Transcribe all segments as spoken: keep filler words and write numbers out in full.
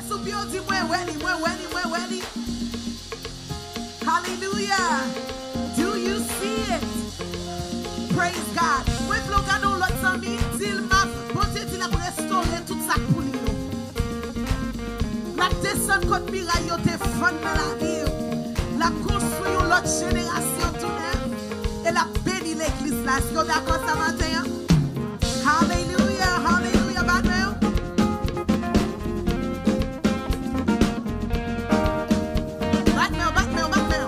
Sou pye w, di, "Mwen wè li, mwen wè li, mwen wè li." Hallelujah. Do you see it? Praise God. Mwen vle w gade yon lòt zanmi, di l, "M ap," Bondye di l ap restore tout sa k pouri yo. L ap desann kot miray yo te fann nan lavi w. L ap konstwi yon lòt jenerasyon tou nèf. E l ap beni legliz la. Èske w dakò sa maten an? Hallelujah, hallelujah. Bat men w. Bat men w, bat men w, bat men w.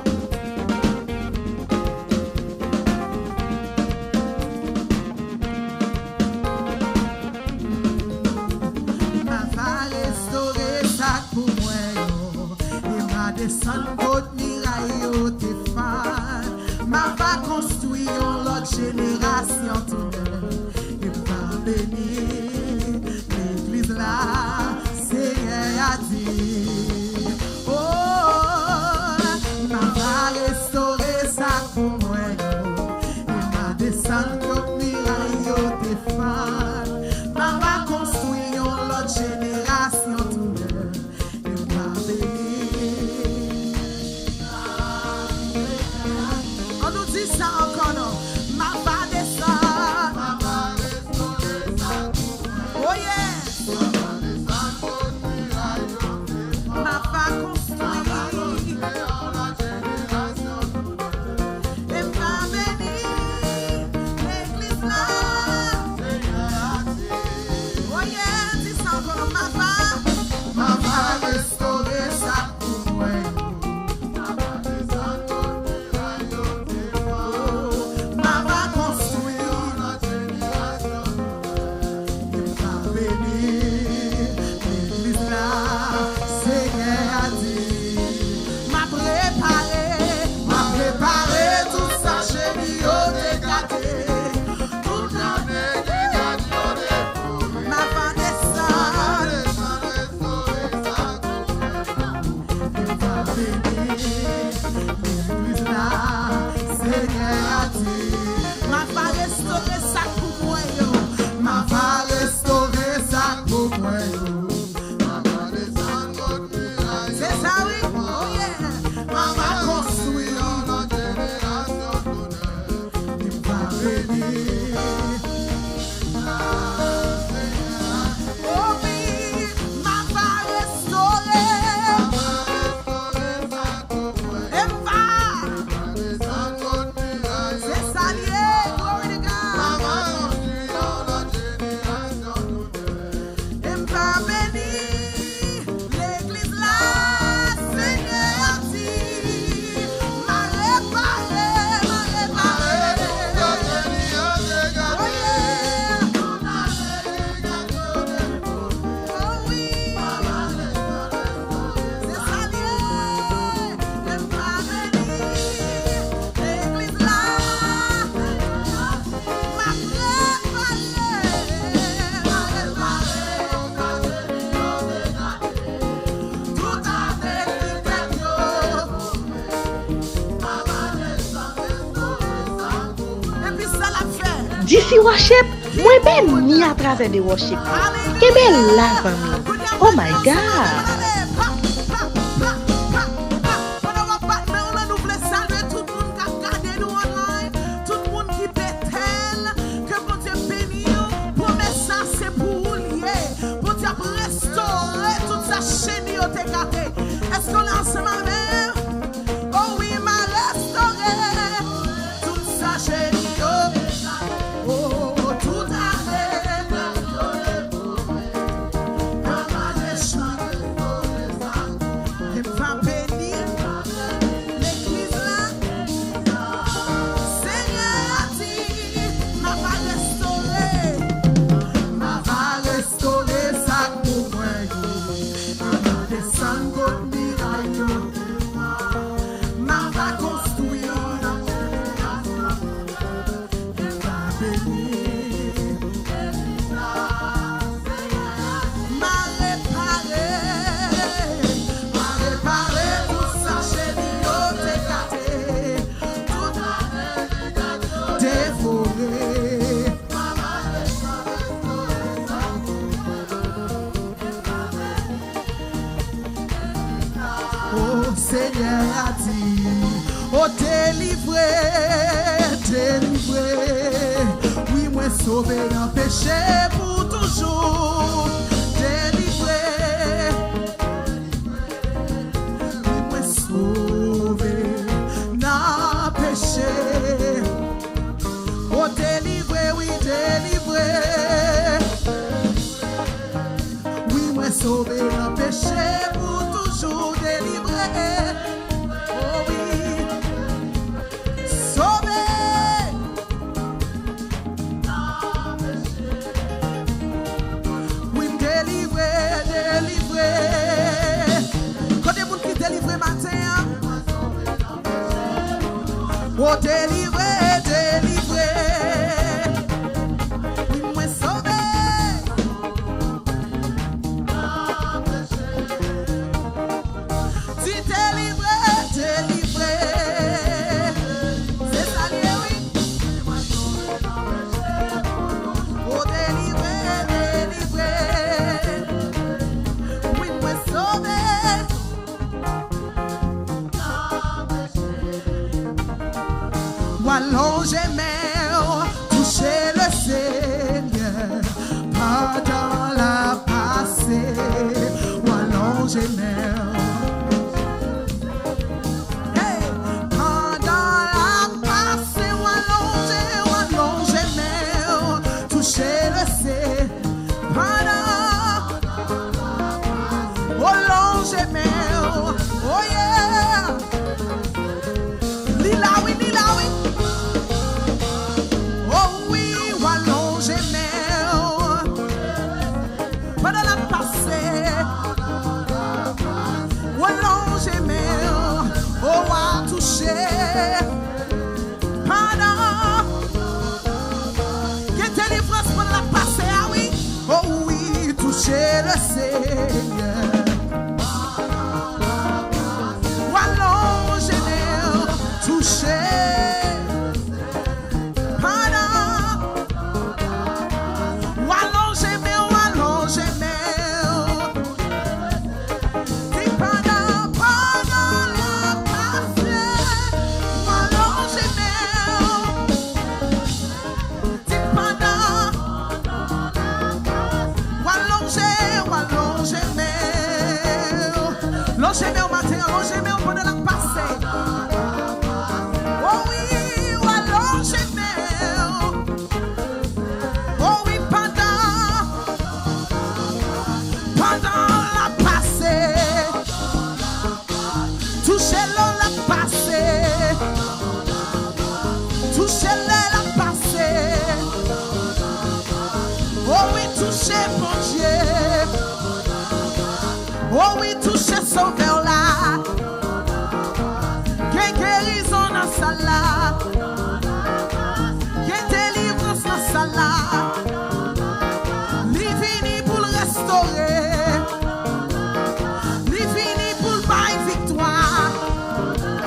M a va restore sa k pou mwen yo. E m a desann kot miray yo te fann. M a va konstwi yon lòt jenerasyon tou nèf. E m va beni legliz la, Senyè a di. Oh, m a va restore sa k pou mwen yo. E m a desann kot miray yo te fann. M a va konstwi yon lòt jenerasyon tou nèf. E m a beni. An nou di sa ankò non. M a va desann. Oh yeah. M a va konstwi. E m va beni legliz la. Oh yeah, di sa ankò non. M a va. M a va restore sa k pou mwen yo. M a va konstwi. M a beni legliz la, Senyè a di. M a prepare, m a prepare tout sa cheni yo te gate. Tout ane ki gate yo te pouri. M a va desann. M a va beni legliz la, Senyè a di. M a va restore sa k pou mwen yo. M a va restore sa k pou mwen yo. M a va desann kot miray yo. Se sa wi. Oh yeah. M a va konstwi. M a beni. Oh wi, m a va restore. E m va. Se sa l ye, glory to God. E m va beni legliz la, Senyè a di. M a repare, m a repare. Oh yeah. Oh wi. Se sa l ye. E m va beni legliz la. M a repare, m a repare. Tout ane ki tèt yo. Epi sa l ap fè. D C Worship, mwen beni atravè de worship. Kenbe la, zanmi. Oh my God! Pandan w ap bat men w lan, nou vle salye tout moun k ap gade nou online, tout moun ki Betèl, ke Bondye beni w. Pwomès sa se pou ou l ye. Bondye ap restore tout sa cheni yo te gate. Èske w la ansanm avè m? Oh wi, m a restore tout sa cheni yo. Oh, tout ane. M a chante, e m va beni legliz la. Senyè a di, m a va restore. M a va restore sa k pou mwen yo. M a va desann kot miray yo. Senyè a di, o delivre, delivre. Wi, mwen sove nan peche pou toujou. Delivre, wi, mwen sove nan peche. O delivre, wi, delivre. Wi, mwen sove nan peche pou toujou delivre. O wi, sove. Wi, m delivre, delivre. Kote moun ki delivre maten an? O delivre, delivre. Wi, mwen sove. Di delivre, delivre. Se sa l ye, wi. O delivre, delivre. Wi, mwen sove. Ou alonje men w, touche le Senyè pandan l ap pase. Ou alonje men w. Hey! Pandan l ap pase, ou alonje, ou alonje men w, touche le Senyè. Pandan, o lonje men w. Oh yeah. Li la wi, li la wi. Oh wi, w alonje men w. Pandan l ap pase, w alonje men w. Oh, w a touche. Pandan gen delivrans pandan l ap pase a wi. Oh wi, touche le Senyè. W alonje men w, touche. Pandan w alonje men w, w alonje men w. Di pandan, pandan l ap pase, w alonje men w. Di pandan, w alonje, w alonje men w. Lonje men w maten an, lonje men w pandan l ap pase. Oh wi, w alonje men w. Oh wi, pandan, pandan l ap pase. Touche l lè l ap pase. Touche l lè l ap pase. Oh wi, touche Bondye. Oh wi, touche Sovè w la. Gen gerizon nan sal la. Gen delivrans nan sal la. Li vini pou l restore. Li vini pou l bay viktwa.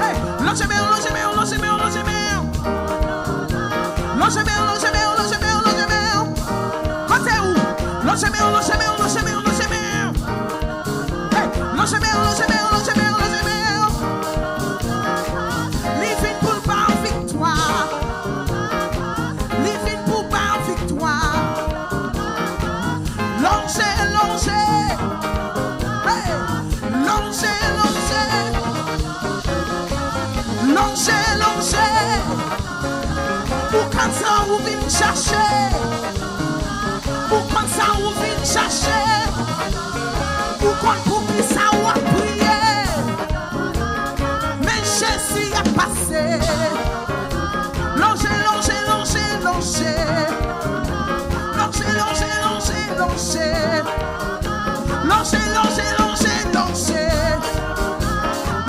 Hey, lonje men w, lonje men w, lonje men w, lonje men w. Lonje men w, lonje men w, lonje men w, lonje men w. Kote ou? Lonje men w, lonje men w, lonje men w, lonje men w. Hey, lonje men w, lonje men w, lonje men w, lonje men w. Li vin pou l ba w viktwa. Li vin pou ba w viktwa. Lonje, lonje. Hey, lonje, lonje. Lonje, lonje. Ou konn sa ou vin chache. Ou konn sa ou vin chache. Ou konn poukisa w ap priye. Men Jezi ap pase. Lonje, lonje, lonje, lonje. Lonje, lonje, lonje, lonje. Lonje, lonje, lonje, lonje.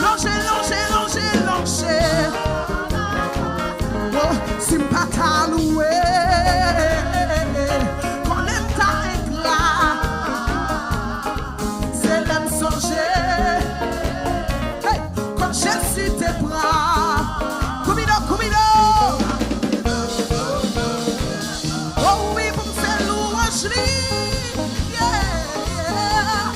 Lonje, lonje, lonje, lonje. Oh, si m pa ta louwe, konnen m ta engra. Se lè m sonje, hey, kòm Jezi te pran. Koubido, koubido. Oh wi, pou m fè lwanj li. Yeah, yeah.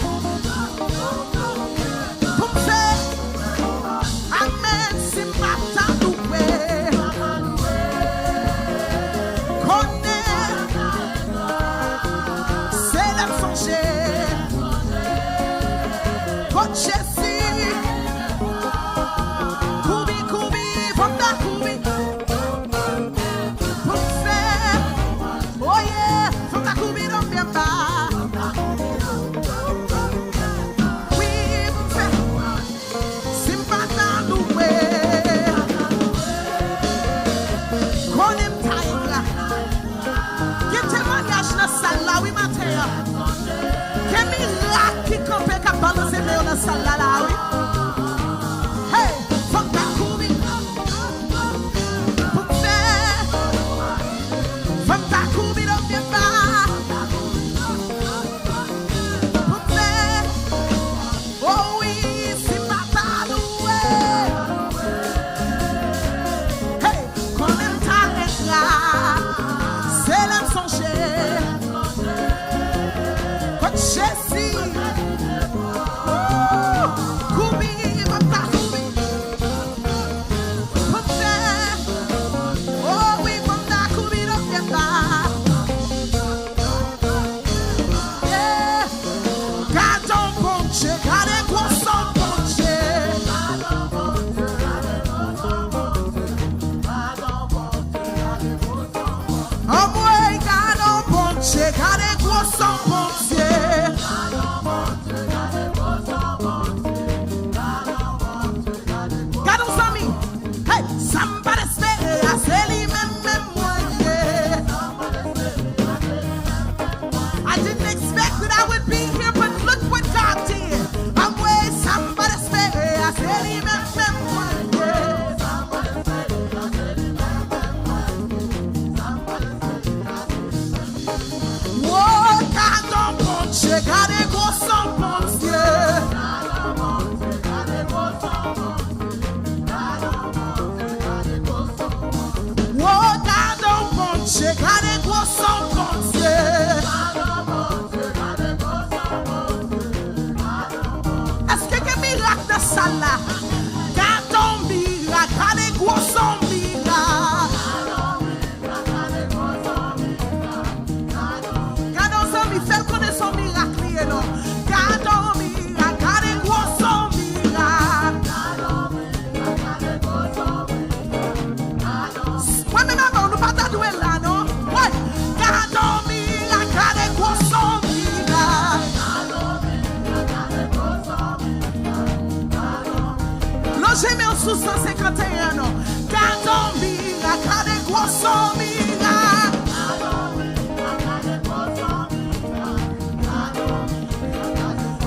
Jezi. Kouri, kouri, fò m ta kouri. Pou m fè. Oh yeah, fò m ta kouri nan men m ba. Wi, pou m fè. Si m pa ta louwe. Konnen m ta engra. Gen temwayaj nan sal la, wi, maten an. Gen mirak ki kanpe, k ap balanse men yo nan sal la, la, wi. Hey, fò m ta kouri. Pou m fè. Fò m ta kouri nan men m ba. Pou m fè. Oh wi, si m pa ta louwe. Hey, konnen m ta engra. Se lè m sonje. Kot Jezi. Woo! Kouri, m ap ta kouri. Pou m fè. Oh wi, pou m ta kouri nan men m ba. Yeah. Gadon Bondye, gade gwoson Bondye. Anmwey, gadon Bondye, gade gwoson Bondye. Gade yon zanmi. Hey, sa m pa t espere a, se li menm, menm mwen ye. I didn't expect that I would be here, but look what God did. Anmwey, sa m pa t espere a, se li menm, menm mwen ye. Wo, gadon Bondye, gade gwoson Bondye. Wo, gadon Bondye, gade gwoson Bondye. Èske gen mirak nan sal la? Gadon mirak, gade gwoson mirak. Gade yon zanmi, fè l konnen se yon mirak li ye non. Gade yon mirak, gade gwoson mirak. Mwen menm avè w, nou pa ta dwe la non. Woy! Gade yon mirak, gade gwoson mirak. Lonje men w sou san senkanteyen an non. Gade yon mirak, gade gwoson mirak.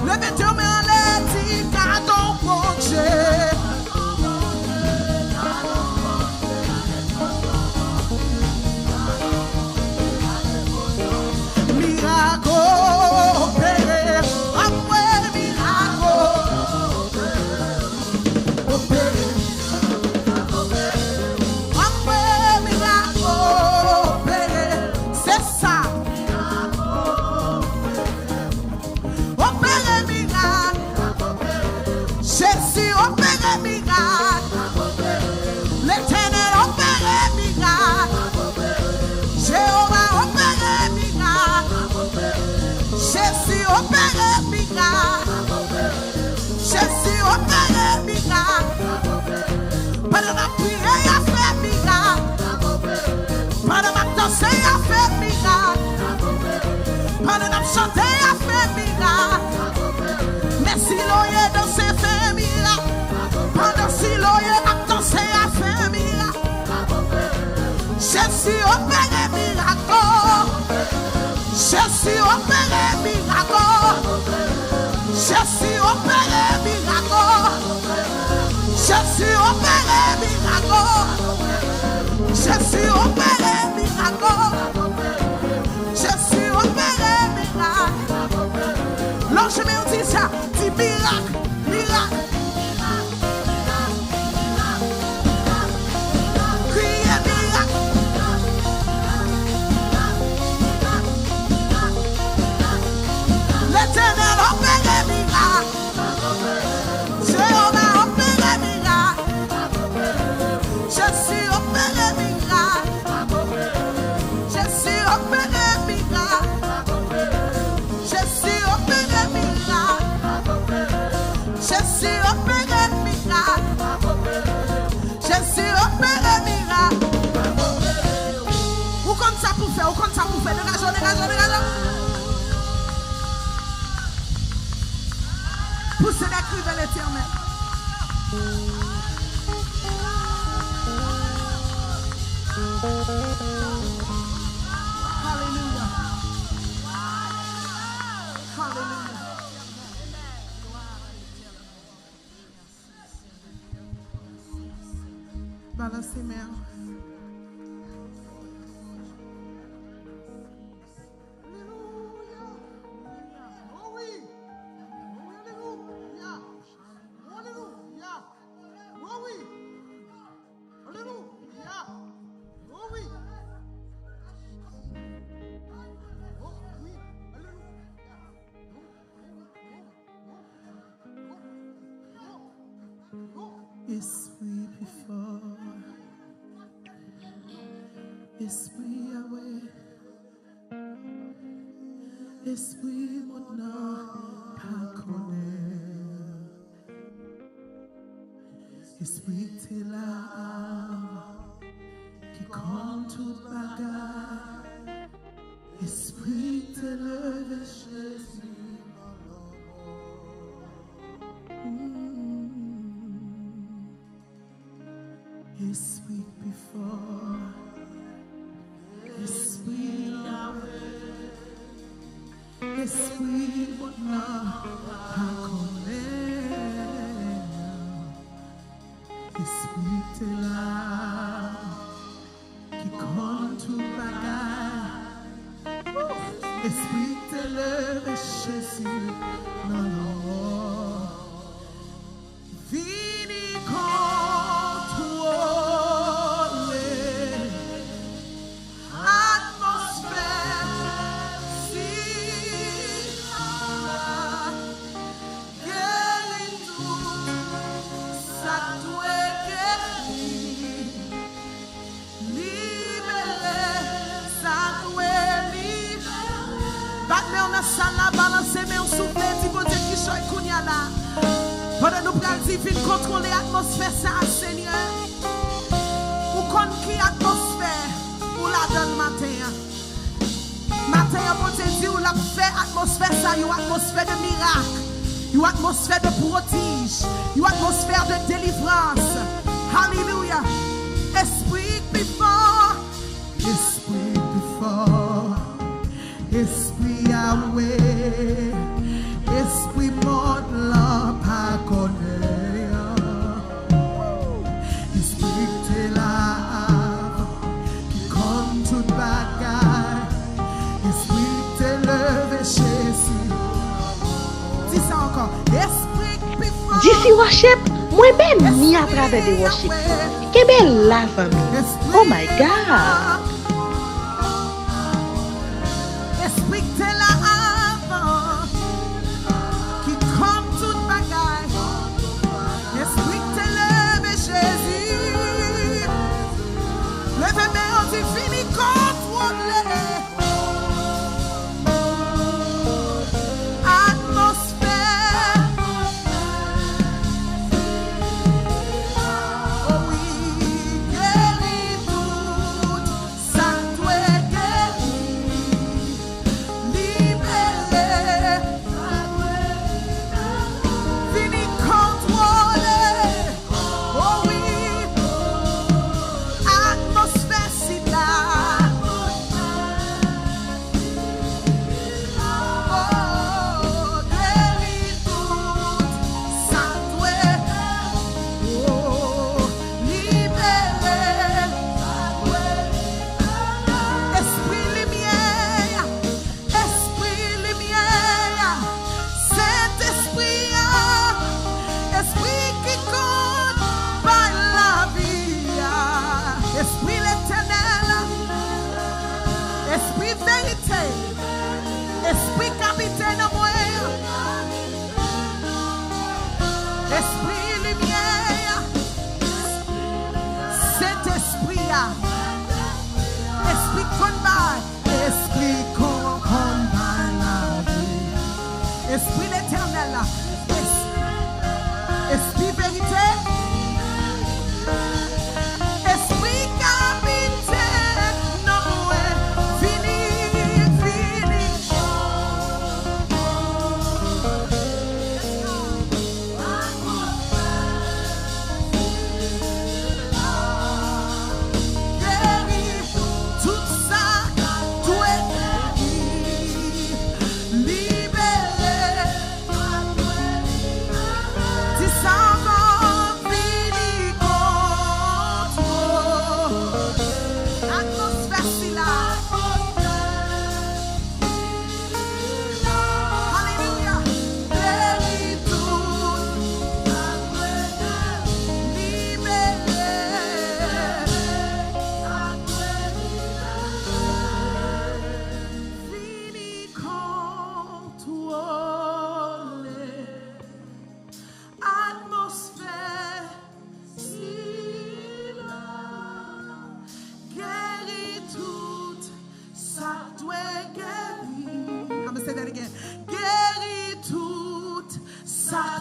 Leve de men anlè, di, gade yon Bondye. Mirak opere, anmwey mirak opere. Anmwey mirak opere, se sa. Opere mirak. Jezi opere mirak. Letènèl opere mirak. Jewova opere mirak. Jezi opere mirak. Jezi opere mirak. Pandan n ap priye, y a fè mirak. Pandan m ap danse, y a fè mirak. Pandan n ap chante, y a fè mirak. Men silo ye danse, fè mirak. Pandan silo ye ap danse, y a fè mirak. Jezi opere mirak, oh. Jezi opere mirak, oh. Jezi opere mirak, oh. Jezi opere mirak, oh. Jezi opere mirak, oh. Jezi opere mirak. Lonje men w, di sa, di mirak, mirak. Kriye mirak. Letènèl opere mirak. Jewova opere mirak. Jezi opere mirak. Jezi opere mirak. Jezi opere mirak. Ou konn sa pou fè. Degaje w, degaje w, degaje w. Pousser des cris vers l'Éternel. Hallelujah. Hallelujah. Balanse men w. Alelouya. Oh wi. Oh wi, alelouya. Alelouya. Oh wi. Alelouya. Oh wi. Oh wi. Alelouya. Espri pi fò. Espri Yahweh. Espri mond nan pa konnen. Espri ki te la avan, ki konn tout bagay. Espri ki te leve Jezi nan lanmò. Mm. Espri pi fò. Espri Yahweh. Espri mond nan pa konnen. Espri ki te la, ki konn tout bagay. Espri ki te leve Jezi nan lanmò. Vini kontwole atmosfè sila. Geri tout sa k dwe geri. Libere sa k dwe libere. Bat men w nan sal la, balanse men w, soufle, di Bondye kichòy kounye a la. Pandan nou pral di, vin kontwole atmosfè sa a, Senyè. Ou konn ki atmosfè ou ladan l maten an. Maten an, Bondye di w l ap fè atmosfè sa yon atmosfè de mirak, yon atmosfè de pwodij, yon atmosfè de delivrans. Alelouya. Espri pi fò. Espri pi fò. Espri Yahweh. Espri mond lan pa konnen an. Espri ki te la avan, ki konn tout bagay. Espri ki te leve Jezi. Di sa ankò. Espri ki pi fò. Di si worship, mwen beni atravè de worship. Kenbe la, zanmi. Oh my God. Espri ki te la avan, ki konn tout bagay. Espri ki te leve Jezi. Leve men w, di vini kontwole atmosfè. Oh wi, geri tout sa k dwe geri, libere, vini kontwole, oh wi, atmosfè sila. Oh, geri tout sa k dwe, oh, libere. Espri limyè, Espri limyè, Sentespri a, Espri ki konn bay lavi a, Espri Letènèl, Espri verite, Espri k abite nan mwen an, Espri limyè a, Sentespri a, Espri k konn bay, Espri k konn bay lavi, Espri Letènèl la, Es-, Espri verite, Espri k abite nan mwen, vin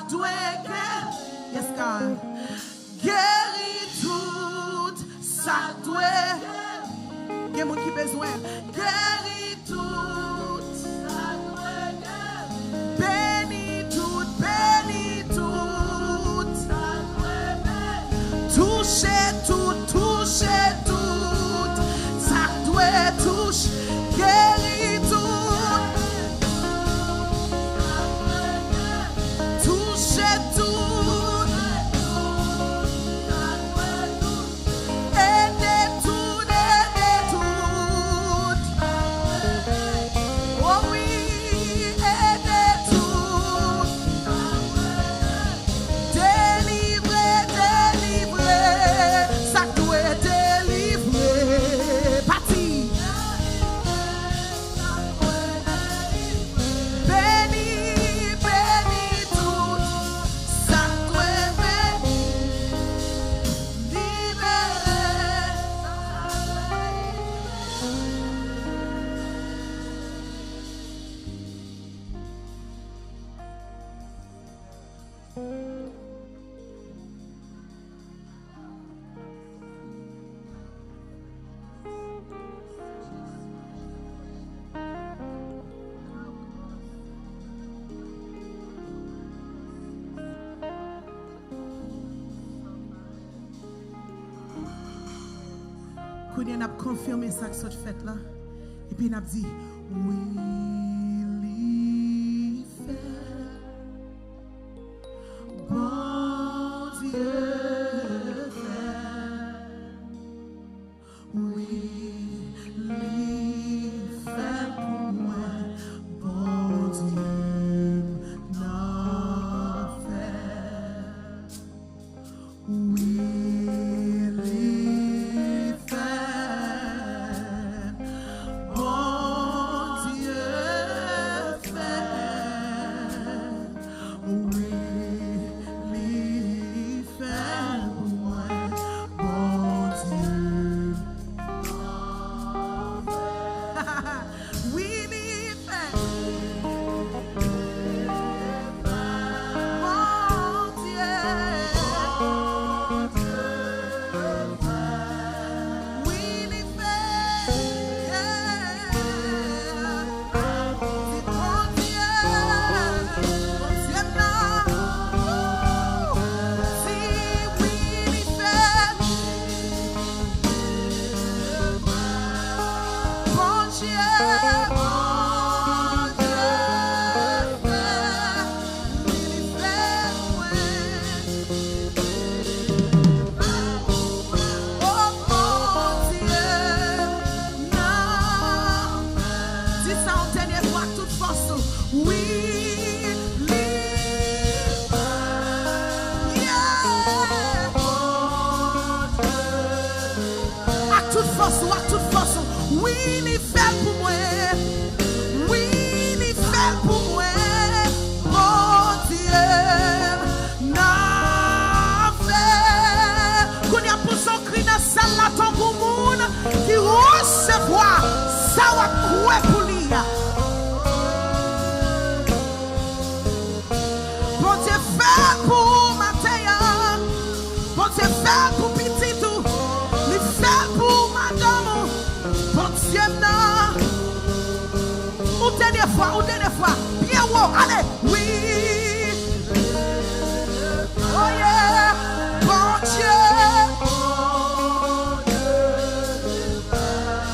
dwe geri. Yes, God. Geri tout sa k dwe. Gen moun ki bezwen geri tout. Beni tout, beni tout. Touche tout, touche tout. Sa k dwe touche, geri tout. Touche tout. Ede tout, ede tout. O wi, ede tout. Delivre, delivre. Sa k dwe delivre. Pati. Beni, beni tout sa k dwe beni. Libere. Kounye a n ap konfime sa k sot fèt la. Epi n ap di, wi, li fèt. Bondye fè. Wi, li fè pou mwen. Bondye m nan fè. Wi, li fè. Bondye fè. Wi, li fè pou mwen. Bondye. Wi, li fè. Bondye. Wi, li fè. Di Bondye, Bondye m nan. Di wi, li fè. Bondye, Bondye fè, wi, li fè mwen. O Bondye nan. Di sa yon dènye fwa ak tout fòs ou. Wi, li fè. Yeah. Ak tout fòs ou, ak tout fòs ou. Wi, li fè l pou mwen. Wi, li fè l pou mwen. Bondye m nan fè. Kounye a pouse yon kri nan sal la tankou moun ki resevwa sa w ap kwè pou li a. Bondye fè l pou ou maten an. Bondye fè l pou pitit ou. Li fè l pou madanm ou. Bondye m nan. Yon dènye fwa, yon dènye fwa. Byen wo, ale. Wi. Oh yeah. Bondye.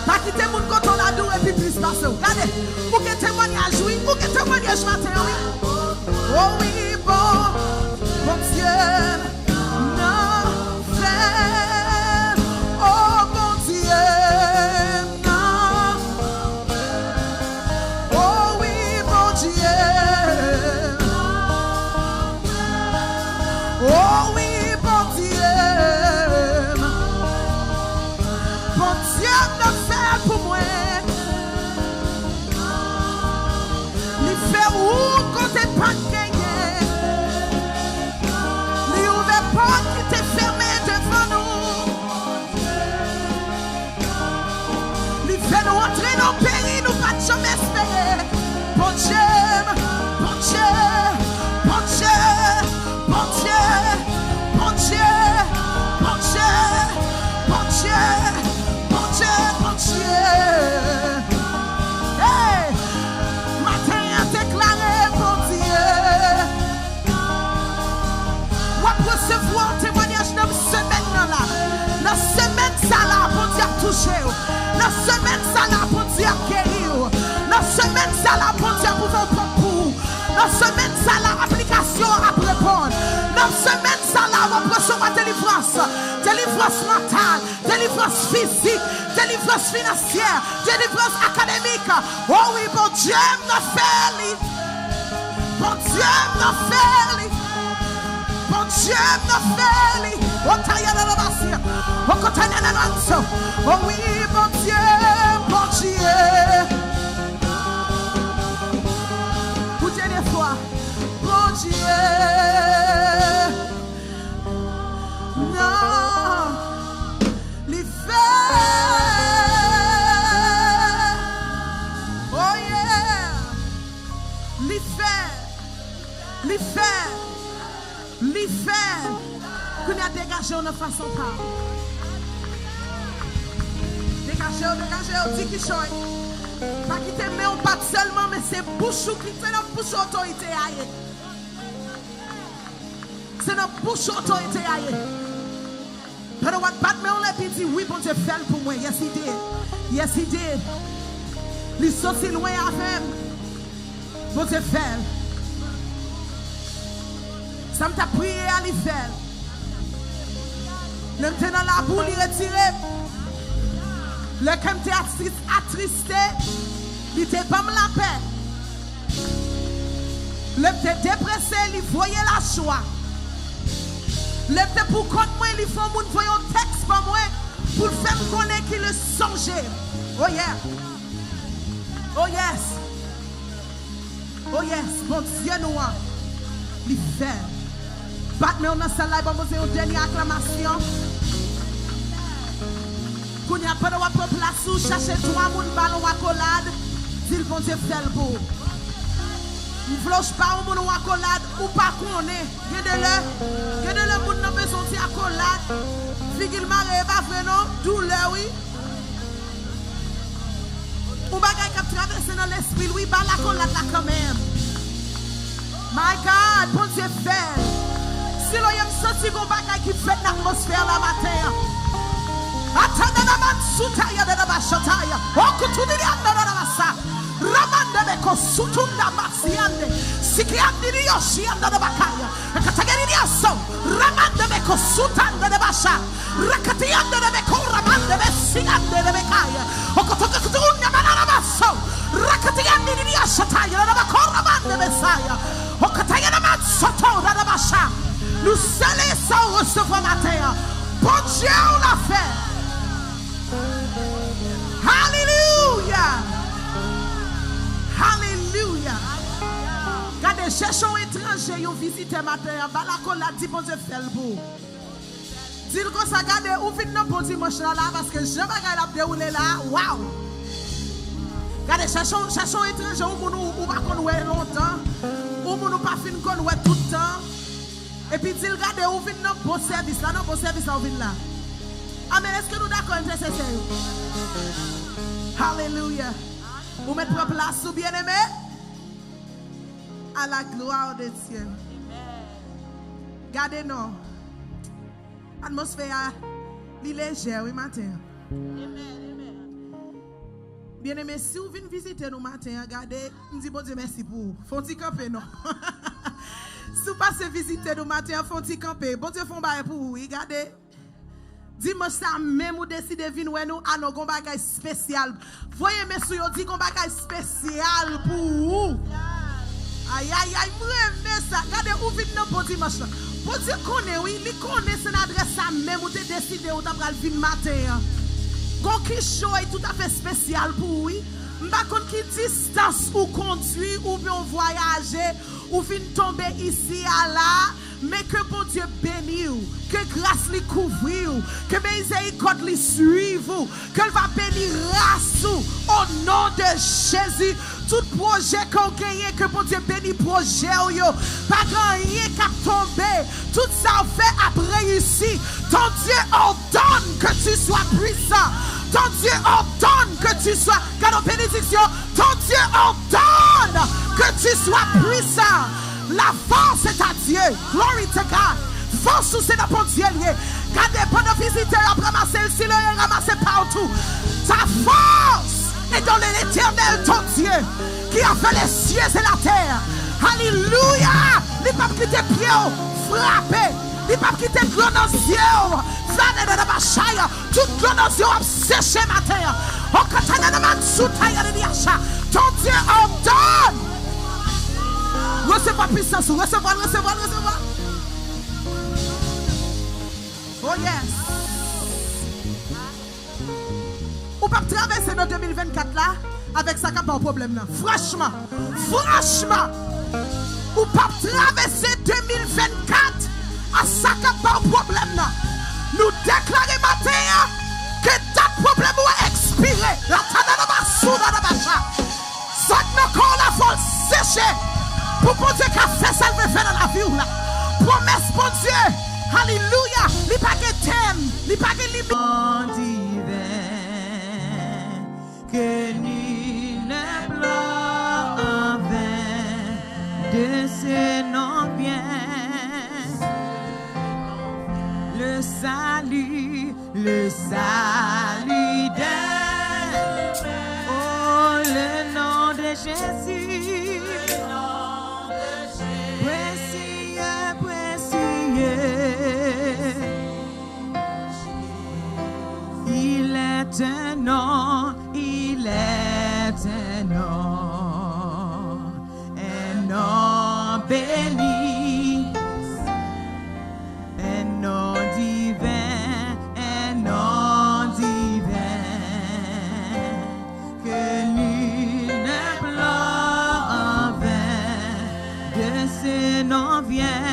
Pa kite moun kote w la adore pi plis pase w. Gade, ou gen temwayaj, wi. Ou gen temwayaj maten an, wi. O wi, bon, Bondye m nan fè. O Bondye m nan. O wi, Bondye. O wi, Bondye. Bondye m nan fè l pou mwen. Li fè wout kote Delivrans, delivrans mantal, delivrans fizik, delivrans finansyè, delivrans akademik. O wi, Bondye m nan fè li. Bondye m nan fè li. Bondye m nan fè li. O taya nan la basi. O kotanya nan manso. O wi, Bondye, Bondye. Pou dènye fwa. Bondye. Non, li fè. Oh yeah. Li fè. Li fè. Li fè. Kounye a degaje w nan fason pa w. Degaje w, degaje w, di kichòy. Pa kite men w bat sèlman, men se bouch ou ki, se nan bouch ou otorite a ye. Se nan bouch otorite a ye. Pandan w ap bat men w, epi di, "Wi, Bondye fè l pou mwen." Yes, he did. Yes, he did. Li soti lwen avè m. Bondye fè l. Sa m t ap priye a, li fè l. Lè m te nan labou, li retire m. Lè kè m te atris-, atriste, li te ban m lapè. Lè m te deprese, li voye lajwa. Lè m te pou kont mwen, li fè yon moun voye yon tèks ban mwen pou l fè m konnen ke li sonje m. Oh yeah. Oh yes. Oh yes, Bondye nou an, li fè. Bat men w nan sal la, ban Bondye yon dènye aklamasyon. Kounye a, pandan w ap pran plas ou, chache twa moun, ba l yon akolad, di l Bondye fè l pou ou. M vle w ba yon moun yon akolad, ou pa konnen. Gen de lè, gen de lè moun nan bezwen yon ti akolad. Figi l mare, e pa vre non, doulè wi. Yon bagay k ap travèse nan lespri l, wi, ba l akolad la kanmenm. My God, Bondye fè l. Siloye, m santi gon bagay ki fèt nan atmosfè la maten an. Atanda nan mansouta, yanda nan machantaya. Okoutou di yanda nan masa. Ramande beko sutunda masiande. Siki andiri yoshi yanda nan bakaya. Ekatageri yaso. Ramande beko sutanda de basha. Rakatiyande de beko ramande be sigande de bekaya. Okotoke kutunya manana baso. Rakatiyande de yashataya de beko ramande besaya. Okataya de matsoto de basha. Nou sele sa ou resevwa maten an. Bondye ou la fè. Alelouya. Alelouya. Gade, chèche yon etranje, yon vizitè maten an. Ba l akolad, di Bondye fè l pou ou. Di l konsa, gade, ou vin nan bon dimanch la, la, paske jan bagay la ap dewoule la, waw! Gade, chèche, chèche yon etranje, yon moun ou, ou pa konn wè lontan, yon moun ou pa fin konn wè tout tan. Epi di l, gade, ou vin nan bon sèvis la, nan bon sèvis la ou vin la. Amèn, èske nou dakò, frè e sè yo? Alelouya! Ou mèt pran plas ou, byeneme? À la gloire de Dieu. Gade non. Atmosfè a, li lejè, wi, maten an. Byeneme, si w vin vizite nou maten an, gade, m di Bondye mèsi pou ou. Fè yon ti kanpe non. Si w pase vizite nou maten an, fè yon ti kanpe. Bondye fè yon bagay pou ou, wi, gade. Dimanch sa menm ou deside vin wè nou, a non, gon bagay espesyal. Voye men sou yo, di gon bagay espesyal pou ou. Ayayay, m renmen sa. Gade, ou vin nan bon dimanch lan. Bondye konnen, wi, li konnen se nan adrès sa menm ou te deside ou ta pral vin maten an. Gon kichòy toutafè espesyal pou ou, wi. M pa konn ki distans ou kondwi oubyen ou vwayaje, ou vin tonbe isi a la, men ke Bondye beni w, ke gras li kouvri w, ke mizerikòd li swiv ou, ke l va beni ras ou, o non de Jezi. Tout pwojè ke w genyen, ke Bondye beni pwojè w yo. Pa gen anyen k ap tonbe. Tout sa w fè ap reyisi. Ton Dye ordonne que tu sois puissant. Ton Dye ordonne que tu sois. Gade yon benediksyon. Ton Dye ordonne que tu sois puissant. La force est à Dieu. Glory to God. Fòs ou se nan Bondye l ye. Gade, pandan vizitè yo ap ranmase l, si yo ranmase pa w tou. Ta force est dans l'Éternel ton Dieu, qui a fait les cieux et la terre. Alelouya! Li p ap kite pye w frape. Li p ap kite dlo nan zye w. Fade de la bachaya. Tout dlo nan zye w ap seche maten an. Okatana nan mansouta ya de diacha. Ton Dye òdone. Resevwa pisans ou. Resevwa l, resevwa l, resevwa l. Oh yes. Ou p ap travèse nan de mil vennkat la avèk sa k ap ba w pwoblèm nan. Franchman, franchman, ou p ap travèse de mil vennkat a sa k ap ba w pwoblèm nan. Nou deklare maten an ke dat pwoblèm ou an ekspire. Latananamasoudananamasha. Sa k nan kò w la fò l seche pou Bondye ka fè sa l vle fè nan lavi w la. Pwomès Bondye, alelouya, li pa gen tèm, li pa gen limit. An diven, que nul ne pleure en vain, de ce nom vient le salut. Le salut de, oh, le nom de Jésus. Précieux, précieux. Il est un nom, il est un nom, un nom béni. Un nom divin, un nom divin, que nul ne pleure en vain, de ce nom vient.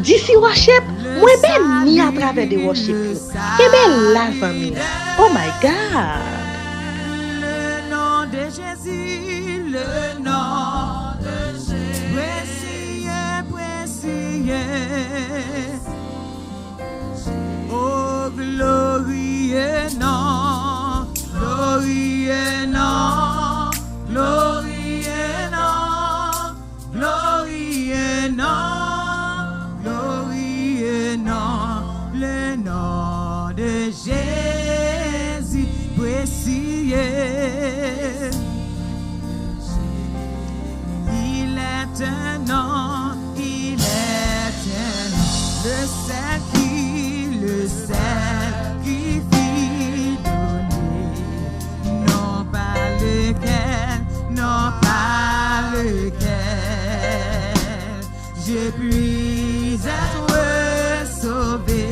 D C Worship, mwen beni atravè de worship yo. Kenbe la zanmi m. Oh my God! Le nom de Jésus, le nom de Jésus. Précieux, précieux. Oh, glorieux nom, glorieux nom, glorieux nom, glorieux nom, glorieux nom, le nom de Jésus précieux. Il est un nom, il est un nom, le seul qui, le seul qui fit donner, non pas lequel, non pas lequel. Je puis être sauvé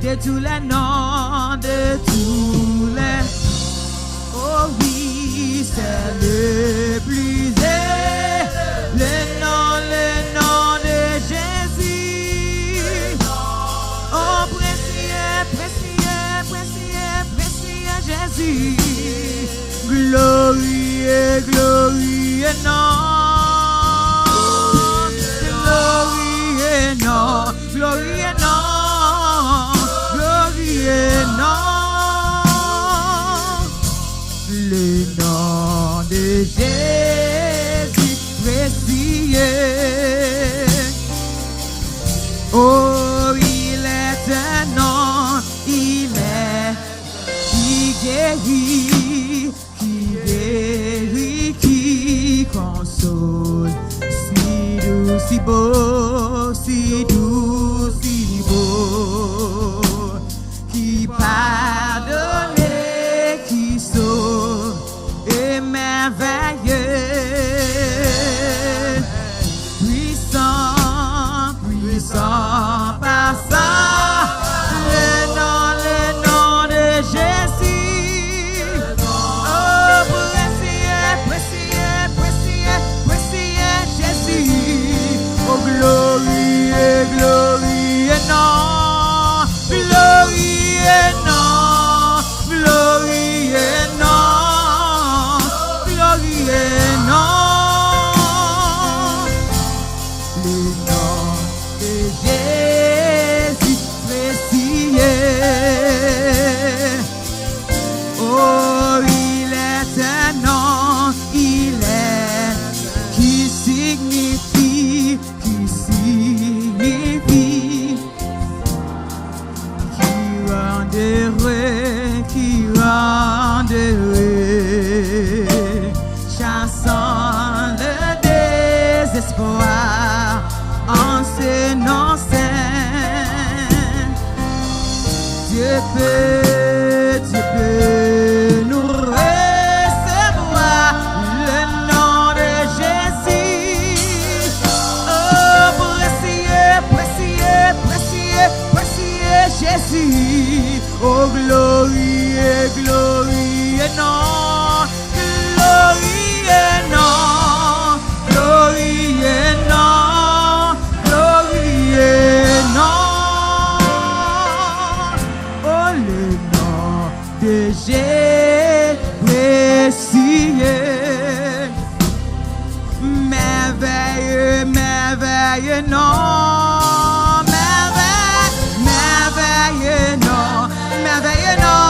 de tous les noms, de tous les. Oh oui, c'est le plus élevé, le nom, le nom de Jésus. Oh, précieux, précieux, précieux, précieux Jésus. Glorieux, glorieux nom. Glorieux nom, glorieux nom, glorieux nom. Le nom de Jésus précieux. Oh, il est un nom, il est qui guérit, qui guérit, qui console. Si doux, si beau, si doux, si beau, qui pardonne et qui sauve, et merveilleux. Puissant, puissant par ça, le nom, le nom de Jésus. Oh, précieux, précieux, précieux, précieux Jésus. Oh, O glorieux, glorieux nom, glorieux nom, glorieux nom, glorieux nom. Oh, le nom de Jésus précieux. Merveilleux, merveilleux nom, merveilleux, merveilleux nom, merveilleux nom,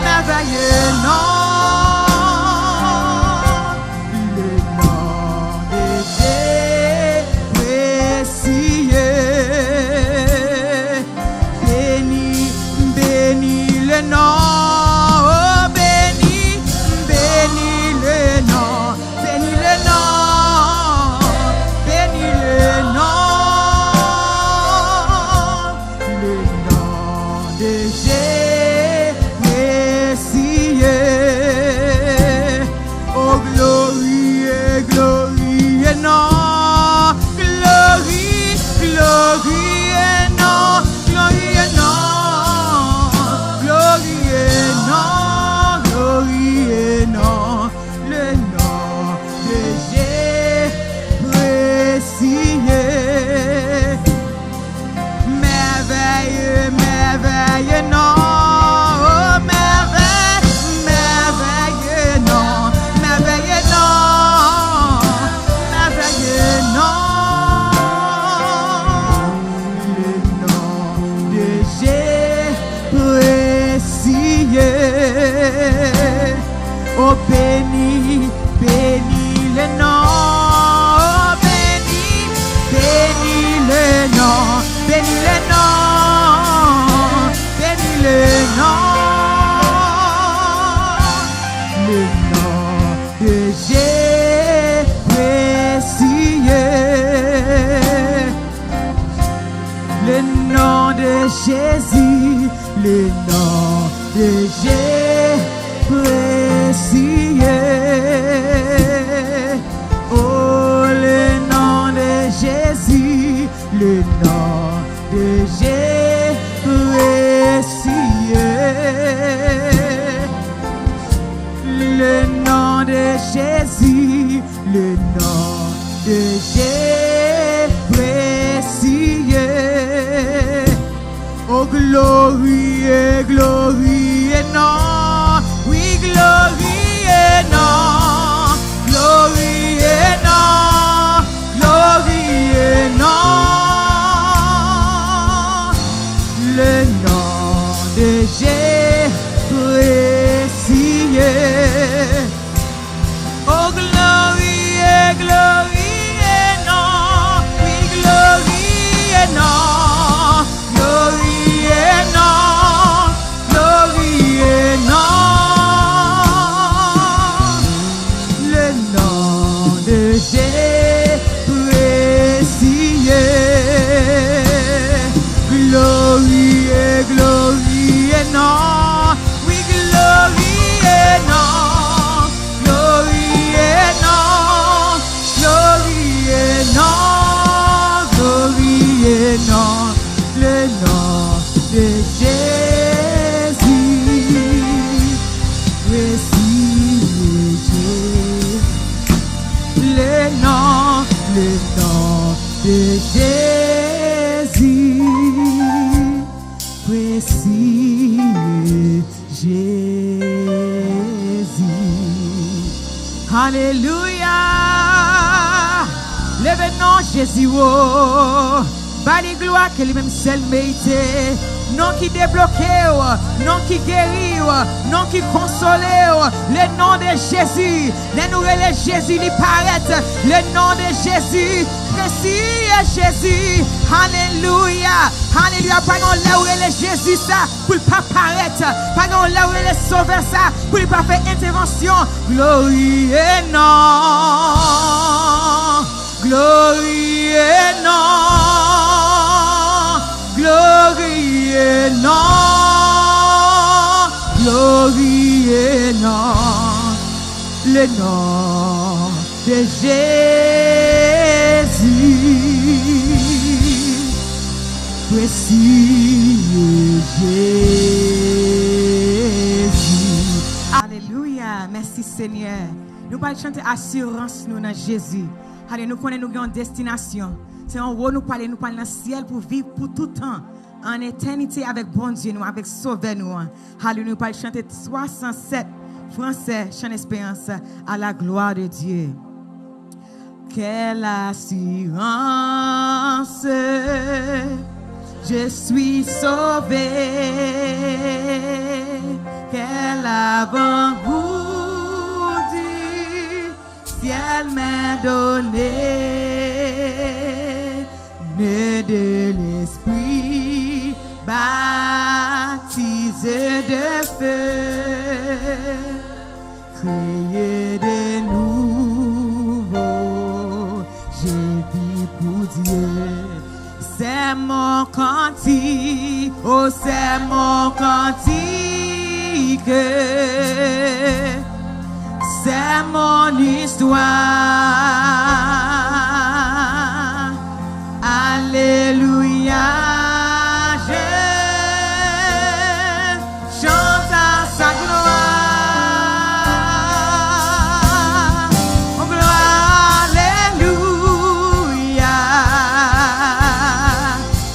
merveilleux nom. Le nom de Jésus précieux. Béni, béni le nom, oh, béni, béni le nom, béni le nom, béni le nom, le nom de Jésus précieux. Oh, glorieux, glorieux nom, glorieux, glorieux nom, glorieux nom, glorieux nom, glorieux nom, le nom de Jésus précieux. Merveilleux, merveilleux nom, oh, merveilleux, merveilleux nom, merveilleux nom, merveilleux nom. Le nom de Jésus précieux. Oh, béni, béni le nom, oh, béni, béni le nom, béni le nom, béni le nom, le nom de Jésus précieux. Le nom de Jésus, le nom de Jésus précieux. Oh, le nom de Jésus, le nom de Jésus précieux. Le nom de Jésus, le nom de Jésus précieux. Oh, glorieux, glorieux nom. Oui, glorieux nom. Glorieux nom. Glorieux nom. Le nom de Jésus précieux. Oh, glorieux, glorieux nom, oui, glorieux nom, glorieux nom, glorieux nom, le nom de Jésus précieux. Glorieux, glorieux nom, oui, glorieux nom, glorieux nom, glorieux nom, glorieux nom, le nom de Jésus. Précieux Dieu, le nom, le nom de Jésus. Précieux Jésus. Alelouya! Leve non Jezi wo. Ba li glwa ke li menm sèl merite. Non ki debloke w, non ki geri w, non ki konsole w. Le nom de Jésus. Lè nou rele Jezi, li parèt. Le nom de Jésus. Précieux Jésus. Alelouya. Alelouya. Pa gen yon lè ou rele Jezi sa pou l pa parèt. Pa gen yon lè ou rele Sovè sa pou li pa fè entèvansyon. Glorieux nom. Glorieux nom. Glorieux nom. Glorieux nom. Le nom de Jésus. Presiye Jezi. Alelouya. Mèsi, Senyè. Nou pral chante asirans nou nan Jezi. Alelouya. Nou konnen nou gen yon destinasyon. Se anwo nou pral, nou pral nan syèl pou viv pou tout tan. An etènite avèk Bondye nou, avèk Sovè nou an. Alelouya. Nou pral chante swasannsèt fransè, Chant d'espérance, à la gloire de Dieu. Quelle assurance, je suis sauvé. Quel avant-goût du ciel m'est donné. Né de l'Esprit, baptisé de feu. Créé de nouveau, je vis pour Dieu. C'est mon cantique, oh, c'est mon cantique, c'est mon histoire. Alelouya, je chante à sa gloire. Oh, gloire, alelouya.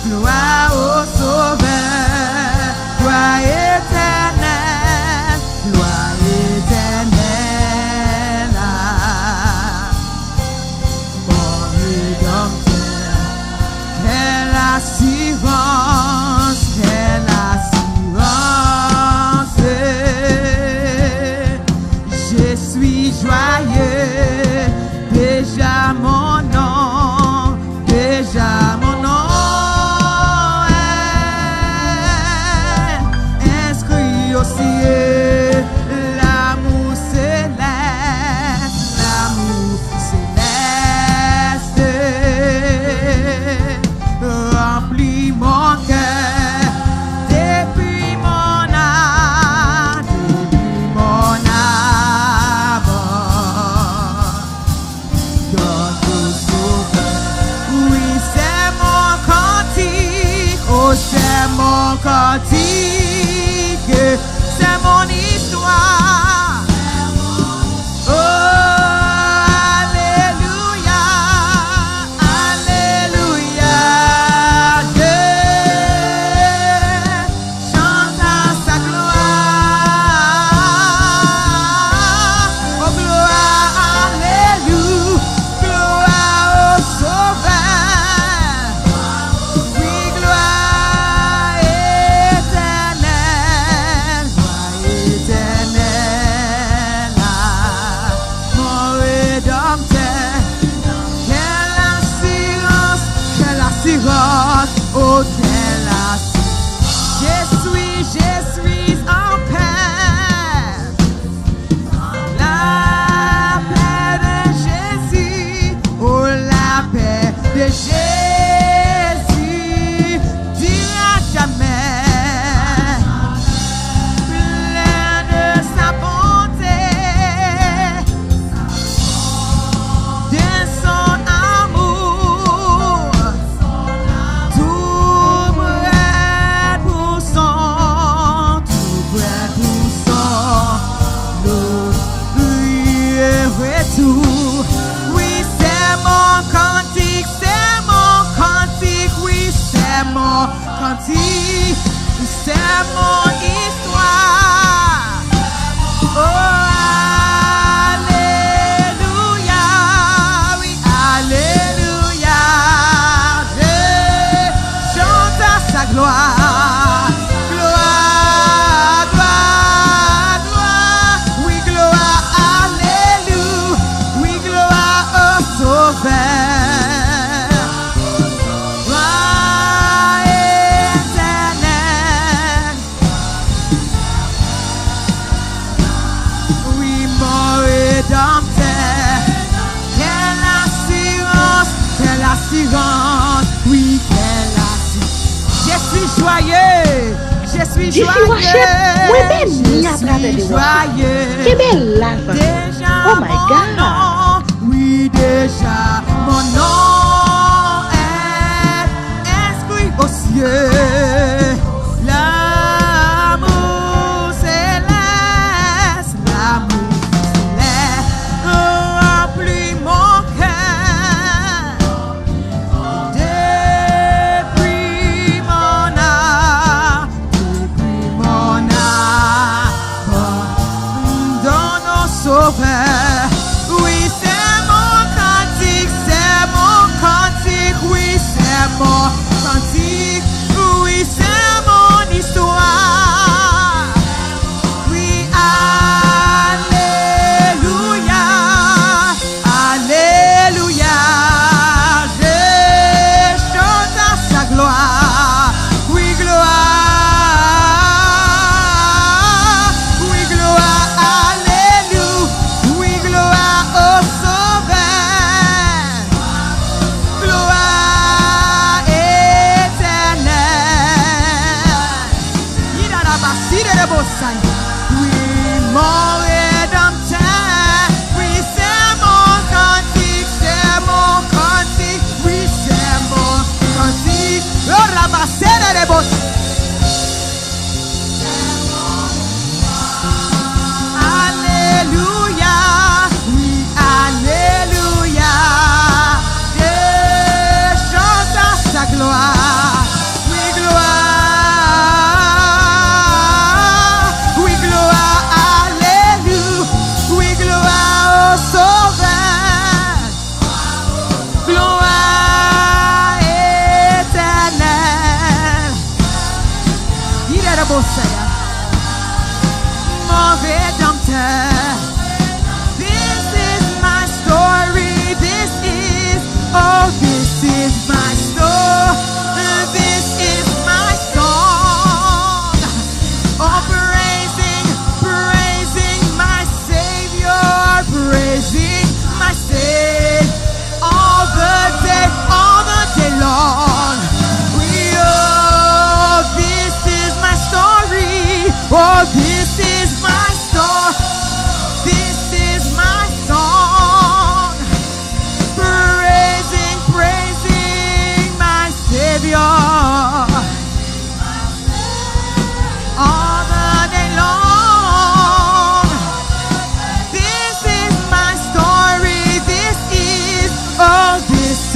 Gloire au Sauveur, gloire éternelle, gloire éternelle. Mon rédempteur, quelle assurance, quelle assurance. Je suis joyeux, déjà mon nom, déjà mon nom est inscrit au ciel. L'amour céleste, l'amour céleste remplit mon cœur depuis mon âme, depuis mon âme. Donne au Sauveur, oui, c'est mon cantique, oh, c'est mon cantique, c'est mon histoire. Oh, alelouya, alelouya, je chante à sa gloire. Oh, gloire, alelouya, gloire au Sauveur. Oui, gloire éternelle, gloire éternelle à mon Rédempteur. Quelle assurance, quelle assurance, oh, quelle assurance. Je suis, je suis en paix. La paix de Jésus, oh, la paix de Jésus dure à jamais. Plein de sa bonté, de son amour, tout prêt pour son, tout prêt pour son glorieux retour. Oui, c'est mon cantique, c'est mon cantique, oui, c'est mon cantique, c'est mon histoire. Oh, alelouya, oui, alelouya, je chante à sa gloire. Gloire, gloire, gloire, oui, gloire, alelouya, oui, gloire au Sauveur. Gloire éternelle. Oui, mon Rédempteur. Quelle assurance, quelle assurance. Oui, quelle assurance. Je suis joyeux. Je suis joyeux. Mwen beni atravè de wòch. Kenbe la, zanmi. Oh my God. Oui, déjà mon nom est inscrit aux cieux.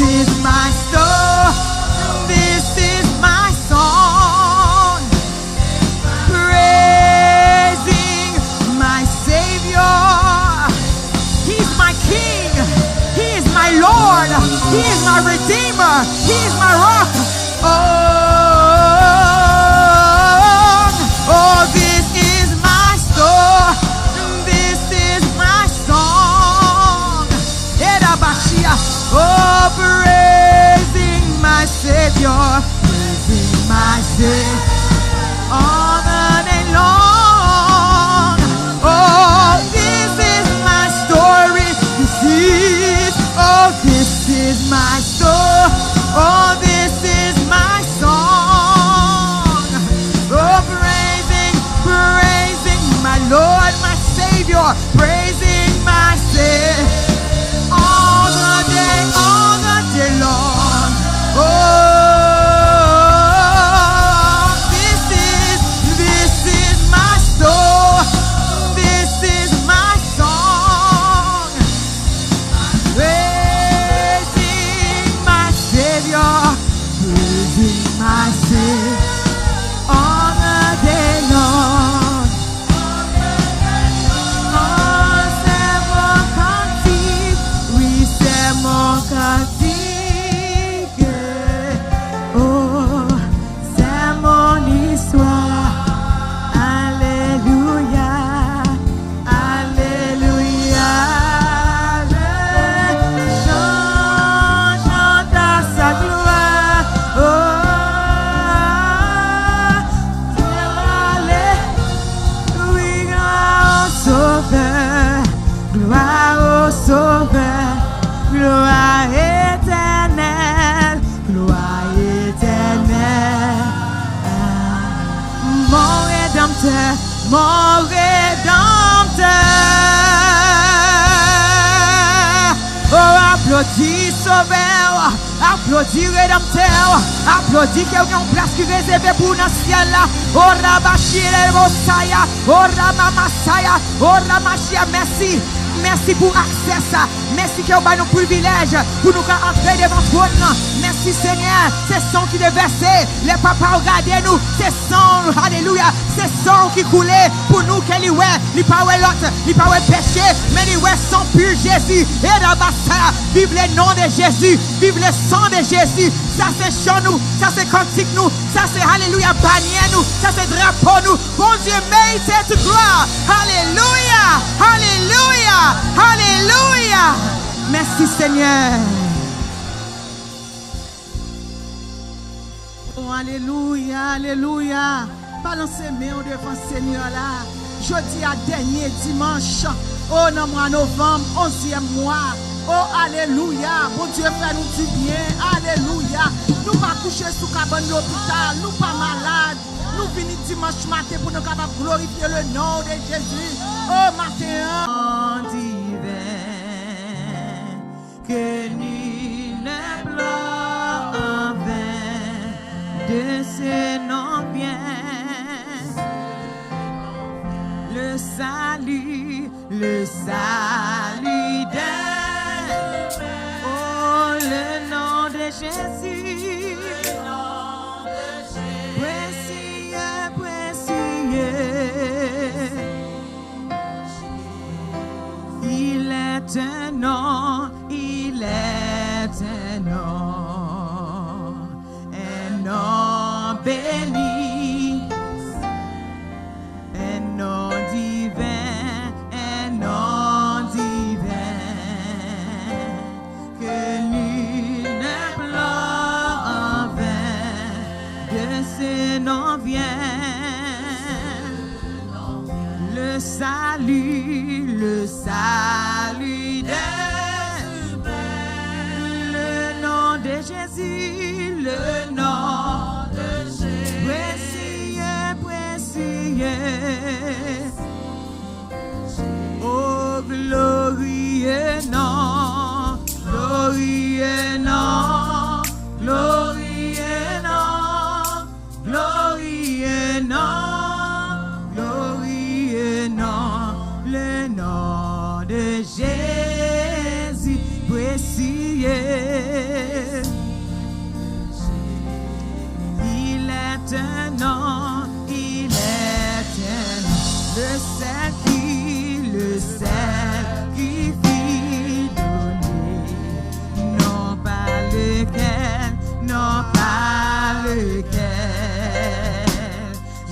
This is my story, this is my song, praising my Savior. He's my King, He is my Lord, He is my Redeemer, He is my rock. Oh, oh, this is my story, this is my song. Erabashia. Oh, praising my Savior, praising my Savior all the day long. Oh, this is my story. This is, oh, this is my story. Oh, this is my song. Oh, praising, praising my Lord, my Savior, praising my Savior all the day, all the day long. Oh, this is, this is my story, this is my song, praising my Savior, praising my Savior all the day long. Oh, c'est mon cantique, oui, c'est mon cantique. Oh, c'est mon histoire. Alléluia, alléluia. Je chante, chante à sa gloire. Oh, Dieu, allez, oui, gloire au Sauveur, gloire au Sauveur, gloire éternelle, gloire éternelle. Mon Rédempteur, mon Rédempteur. Oh, aplodi Sovè w, aplodi Redanmtè w, aplodi ke w gen yon plas ki rezève pou w nan syèl la. Oh, Rabashire Mosaya, oh, Ramamasaya, oh, Ramashia, mèsi. Mèsi pou aksè sa. Mèsi ke w ba nou privilèj pou nou ka antre devan twòn nan. Mèsi, Senyè. Se san w ki devèse. Lè papa w gade nou, se san w, alelouya, se san w ki koule pou nou ke li wè. Li pa wè lòt, li pa wè peche, men li wè san pur Jezi. E rabasaya, viv le non de Jezi, viv le san de Jezi. Sa se chan nou, sa se kantik nou, sa se, alelouya, banyè nou, sa se drapo nou. Bondye merite tout glwa. Alelouya, alelouya, alelouya. Mèsi, Senyè. Oh, alelouya, alelouya. Balanse men w devan Senyè la. Jodi a dènye dimanch, oh, nan mwa novanm, onzyèm mwa. Oh, alelouya. Bondye fè nou dibyen. Alelouya. Nou pa kouche sou kabann lopital. Nou pa malad. Nou vini dimanch maten pou nou kapab glorifye le non de Jezi. Oh, maten an. Divin, que nul ne pleure en vain, de ce nom vient le salut, le salut des, oh, le nom de Jésus, précieux, précieux. Il est un nom, il est un nom, un nom béni, un nom divin, un nom divin, que nul ne pleure en vain, de ce nom vient le salut, le salut des humains, le nom de Jésus, le nom de Jésus, précieux, précieux. Oh, glorieux nom, glorieux nom, glorieux nom, glorieux nom, glorieux nom, le nom de Jésus, précieux,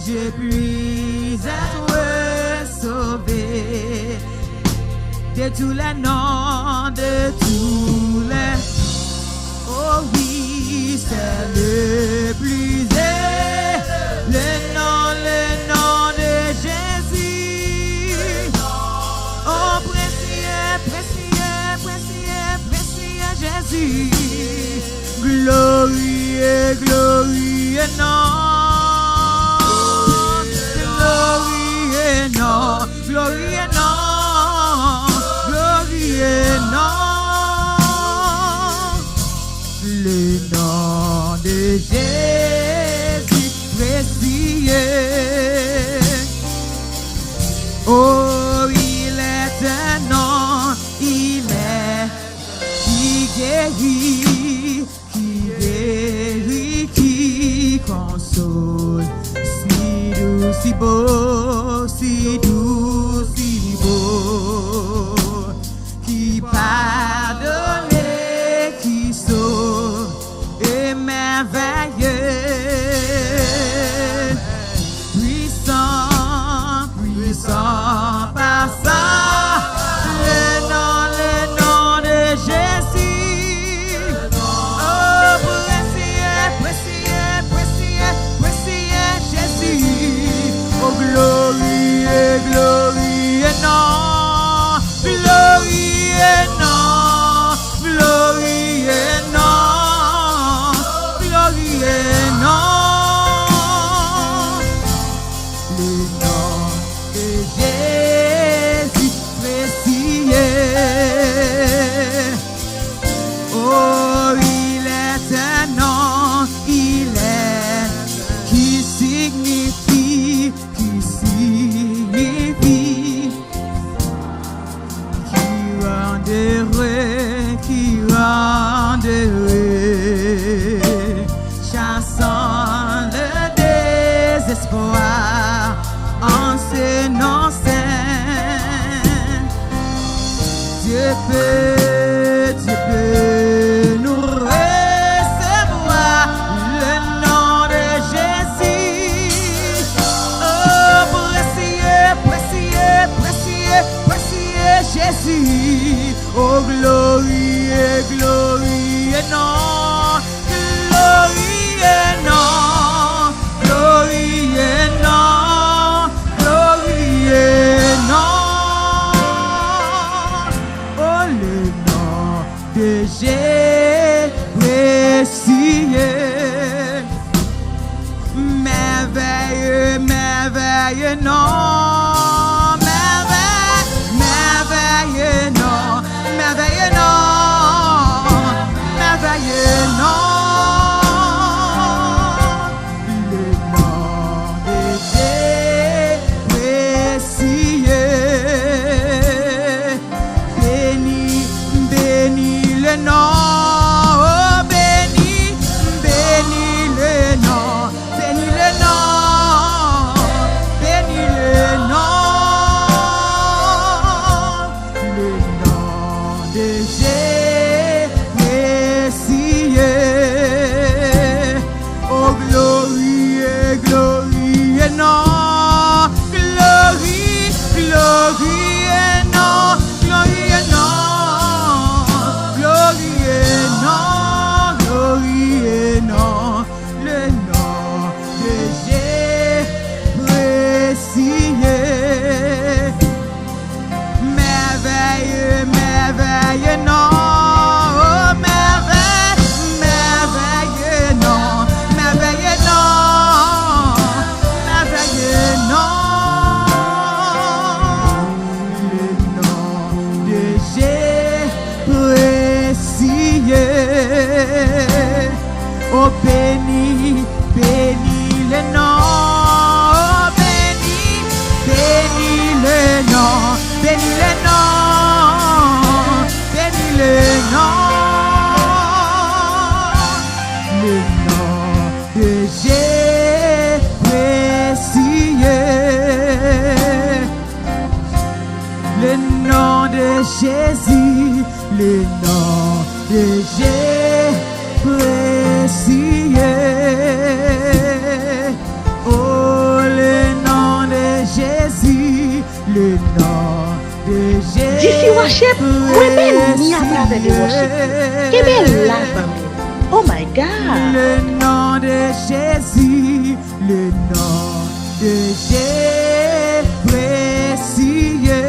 Je puis être sauvé de tous les noms, de tous les. Oh oui, c'est le plus élevé, le nom, le nom de Jésus. Oh, précieux, précieux, précieux, précieux Jésus. Glorieux, glorieux nom. Glorieux nom. Glorieux nom. Glorieux nom. Le nom de Jésus précieux. Oh, il est un nom, il est qui guérit, qui guérit, qui console. Si doux, si beau, si doux, si beau, qui pardonne, qui sauve, et merveilleux, puissant, puissant, par ça, le nom, le nom de Jésus. Oh, précieux, précieux, précieux, précieux Jésus. Oh, glorieux, glorieux nom. Glorieux nom, glorieux nom, glorieux nom. Le nom de Jésus précieux. Oh, il est un nom, il est, qui signifie, qui signifie, qui rend heureux, qui rend heureux, chassant le désespoir en ce nom saint. Dieu peut, Dieu peut nous recevoir, le nom de Jésus. Oh, précieux, précieux, précieux, précieux Jésus. Oh, glorieux, glorieux nom. Glorieux nom, glorieux nom, glorieux nom. Oh, le nom de Jésus précieux. Merveilleux, merveilleux nom, merveilleux, merveilleux nom, merveilleux nom, merveilleux nom. Le nom de Jésus précieux. Béni, béni le nom, oh, béni, béni le nom, béni le nom, béni le nom, le nom de Jésus précieux. Oh, glorieux, glorieux nom. Glori-, glorieux nom. Glorieux nom. Glorieux nom. Glorieux nom. Le nom de Jésus précieux. Merveilleux, merveilleux nom, oh, merveille, merveilleux nom, merveilleux nom, merveilleux nom. Le nom de Jésus précieux. Oh, béni, béni le nom, oh, béni, béni le nom, béni le nom, béni le nom. Le nom de Jésus précieux. Le nom de Jésus, le nom de Jésus précieux. Oh, le Worship, mwen beni atravè de worship. Kenbe la, zanmi. Oh my God. Le nom de Jésus, le nom de Jésus précieux.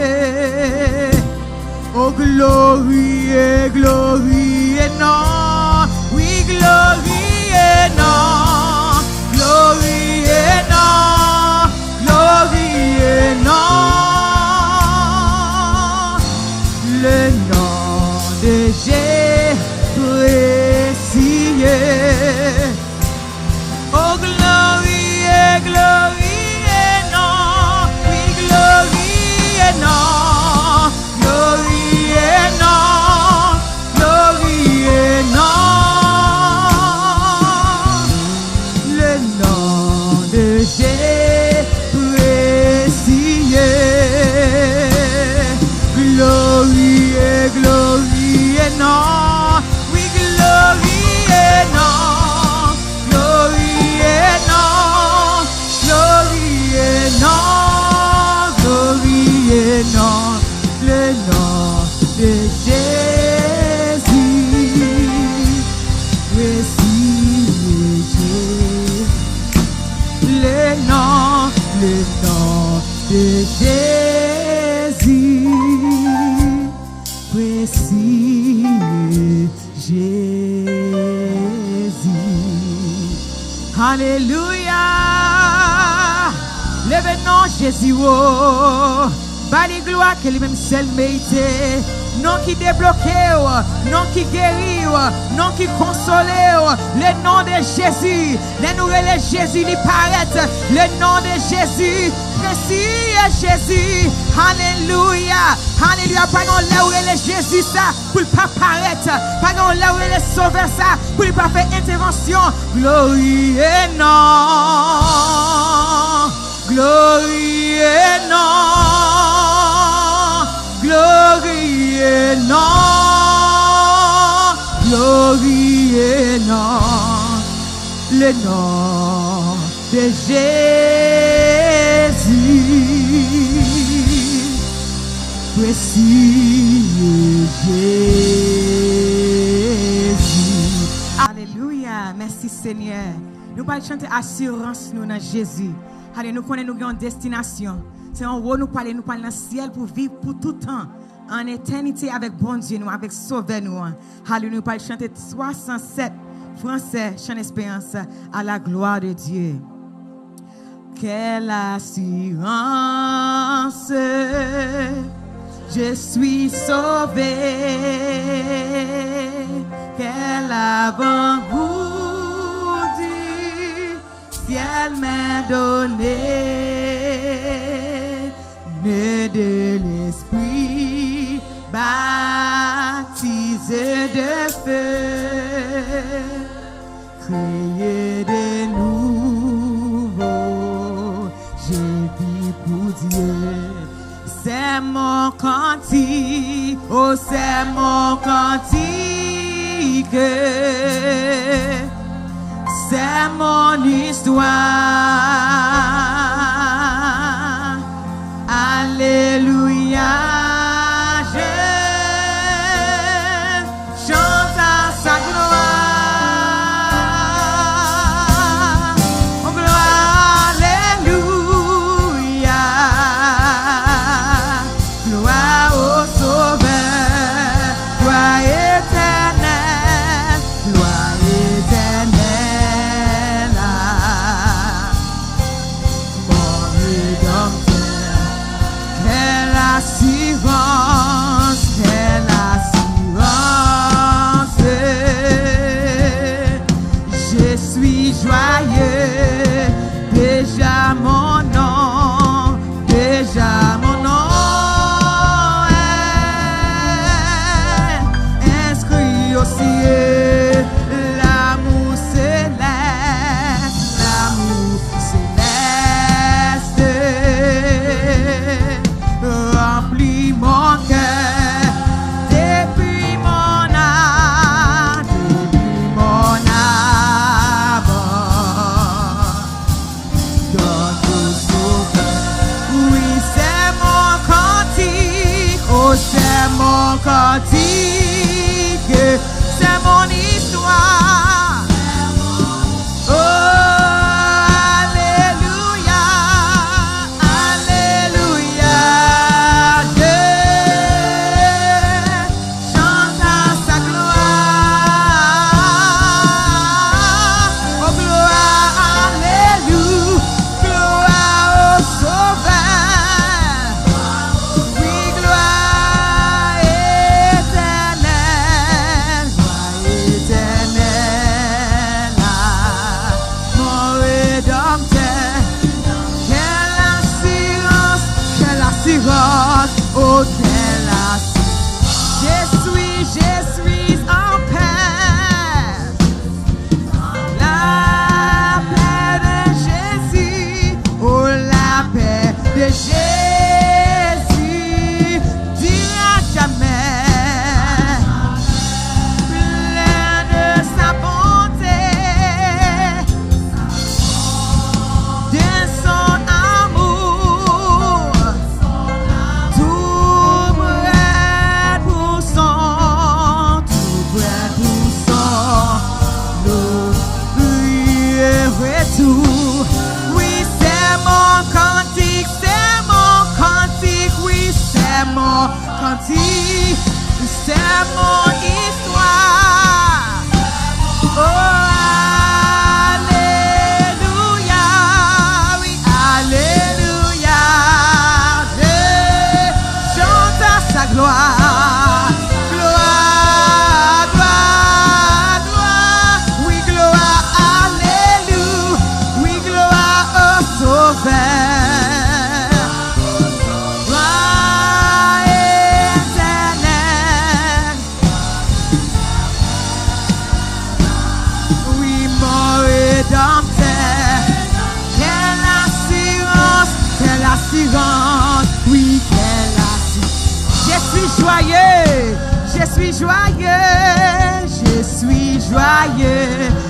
Oh, glorieux, glorieux nom. Oui, glorieux nom. Glorieux nom. Glorieux nom. Le nom de Jésus précieux. Oh, glorieux, glorieux nom, oui, glorieux nom, glorieux nom, glorieux nom. Le nom de Jésus précieux. Glorieux, glorieux nom. Oui, glorieux nom. Glorieux nom. Glorieux nom. Glorieux nom. Le nom de Jésus. Précieux. Le nom, le nom de Jésus. Précieux Jésus. Alelouya! Leve non Jezi wo. Ba li glwa ke li menm sèl merite. Non ki debloke w, non ki geri w, non ki konsole w. Le non de Jezi. Lè nou rele Jezi, li parèt. Le non de Jezi. Presi Jezi. Alelouya. Alelouya. Pa gen yon lè ou rele Jezi sa pou l pa parèt. Pa gen yon lè ou rele Sovè sa pou li pa fè entèvansyon. Glorieux nom. Glorieux nom. Glorieux nom. Glorieux nom. Le nom de Jésus. Précieux Jésus. Alelouya. Mèsi, Senyè. Nou pral chante asirans nou nan Jezi. Ale, nou konnen nou gen yon destinasyon. Se anwo nou pral, nou pral nan syèl pou viv pou tout tan. An etènite avèk Bondye nou, avèk Sovè nou an. Ale, nou pral chante swasannsèt, fransè, Chant d'Espérance, à la gloire de Dieu. Quelle assurance, je suis sauvé. Quel avant-goût du ciel m'est donné. Né de l'Esprit, baptisé de feu. Créé de nouveau, je vis pour Dieu. C'est mon cantique, oh, c'est mon cantique, c'est mon histoire. Alelouya, je chante à sa gloire. Oh, gloire, alelouya. Gloire au Sauveur, gloire éternelle, gloire éternelle. Joyeux, je suis joyeux, je suis joyeux.